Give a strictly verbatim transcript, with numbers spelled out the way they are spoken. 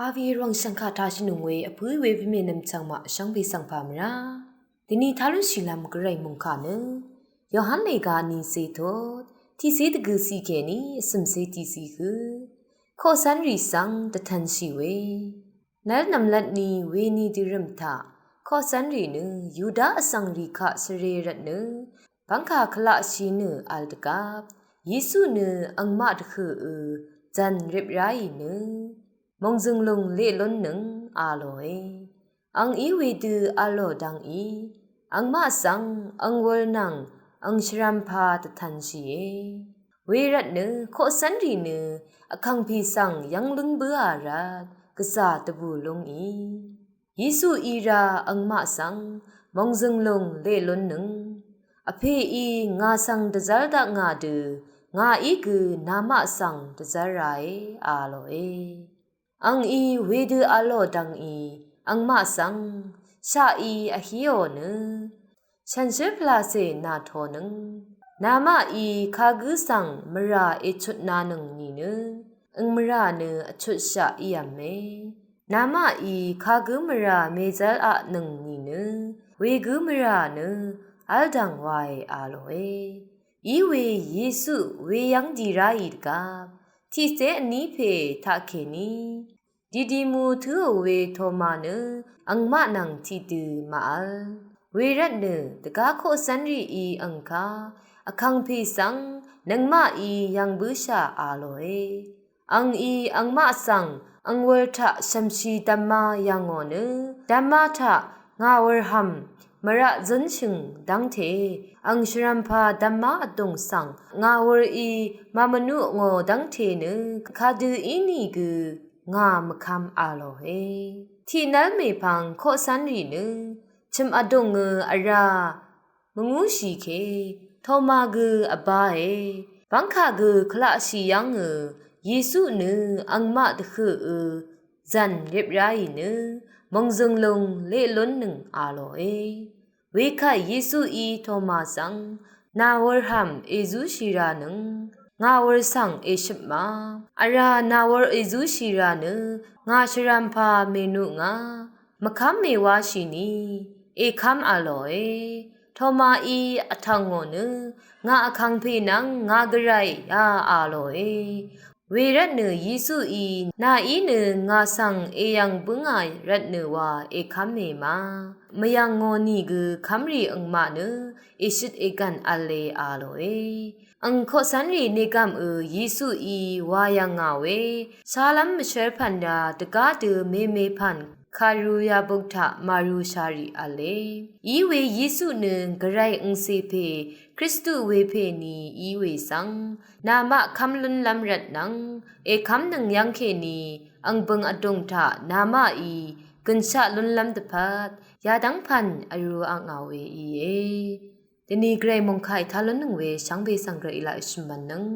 Avi rwàng shv̀ngkà tashì nòngwē vpǿ we pvmè nv̀mchv̀ng maq shvngbe svng pà mvrá. Dvni talún shìlvm gvray mòngkà nø Yohan lèga ni zé tot tiqsé dvgø̀ siq kèní vsø̀msé tiqsé gø koqcv́nrì svng dvtv̄nshì we. Nv́l nv̀mlat ni weni dvrø̀m taq koqcv́nrì nø Yuda vsv̀ngrì kaq svre rvtnø bv́ngkà kvlaqshì nø vl dvgvp Yesu nø angmaq dvhø̀ ø zv̀n rip ráì nø mòngzø̀ng lùng leq lúnnøng a lòe. Ang í wedø vl lò dvngí angmaq svng ang wūl nvng ang shvrv̄m pà dvtv̄nshìe. Wervtnø koqcv́nrì nø vkàngpè svng yv́ng lǿng bǿà rvt gvzà dvbù lúngì. Yesu í rá angmaq svng mòngzø̀ng lùng leq lúnnøng, Vpèí ngà svng dvzv́r dakngà dø ngàí gø namaq svng dvzv́r ràe a lòe. Angí wedø vl lò dvngí angmaq svng shaqí vhíò nø shànshér pvlacè nà tōnøng, namaqí kagǿ svng mvrà èchutnānøng nìnø ang mvrà nø vchutshaq ív̄me. Namaqí kagǿ mvrà mèzv́l aqnøng nìnø wegǿ mvrà nø v́ldv̀ng wae a lòe. Iwe Yesu weyv́ng dì ráì dvgvp tiqcé vní pè taqkèní Didimu tǿò we Toma nø angmaq nvng tiqdø màvl. Wervtnø dvgá koqcv́nrìí angká vkàngpè svng nøngmaqí yv̀ng bǿshà a lòe. Angí angmaq svng ang wūl taq shv̀mshi dv̄mā yv̀ngò nø dv̄mā taq ngà wūrhv̀m mvraq zǿnshø̀ng dv́ngte ang shvrv̄m pà dv̄mā vdùng svng ngà wūrí màmvnuq ngò dv́ngte nø kadø ínìgø ngà mvkv̄m a lòe. Tiqnv́l mèpvng koqcv́nrì nø chø̀m vdùngø vrá mvngúshì ke Toma gø vbāe. Bv́ngkà gø kvlaqshì yv́ngø Yesu nø angmaq dvhø̀ ø zv̀n rip ráì nø mòngzø̀ng lùng leq lúnnøng a lòe. Wekvt Yesuí Toma svng nà wūrhv̀m èzúshì rànøng ngà wūr svng èshøp ma. Vrá nà wūr èzúshì rà nø ngà shvrv̄m pà mènuq ngà mvkv́m mèwáshì ni èkv́m a lòe. Tomaí vtv̀ngò nø ngà vkàngpè nvng ngà gvray a a lòe. Wervtnø Yesuí nàí nø ngà svng èyv̀ng bǿngà rvtnø wa èkv́m mè ma. Mvyv̀ngò nìgø kv́mrì angmaq nø èshøt ègv̀n v̄le a lòe. Ang koqcv́nrì negv̀m ø Yesuí wà yv̀ngà we shálv́m mvshv́rpv̀n ra dvgá dø mèmèpv̀n kàru yabuk taq màru sharì v̄le. Iwe Yesu nø gvray angcè pè Kristu wepè ni iwe svng namaq kv́m lúnlv́m rvtnvng èkv́mnøng yv́ngkèní ang bø̀ng vdùng taq namaqí gø̀nshaq lúnlv́m dvpvt yadv́ng pv̀n vrū angà we íe. Dvni gvray mòngkà ètá lúnnøng we shvngbe svng gvray í laq èshø̀m mv̀nnøng.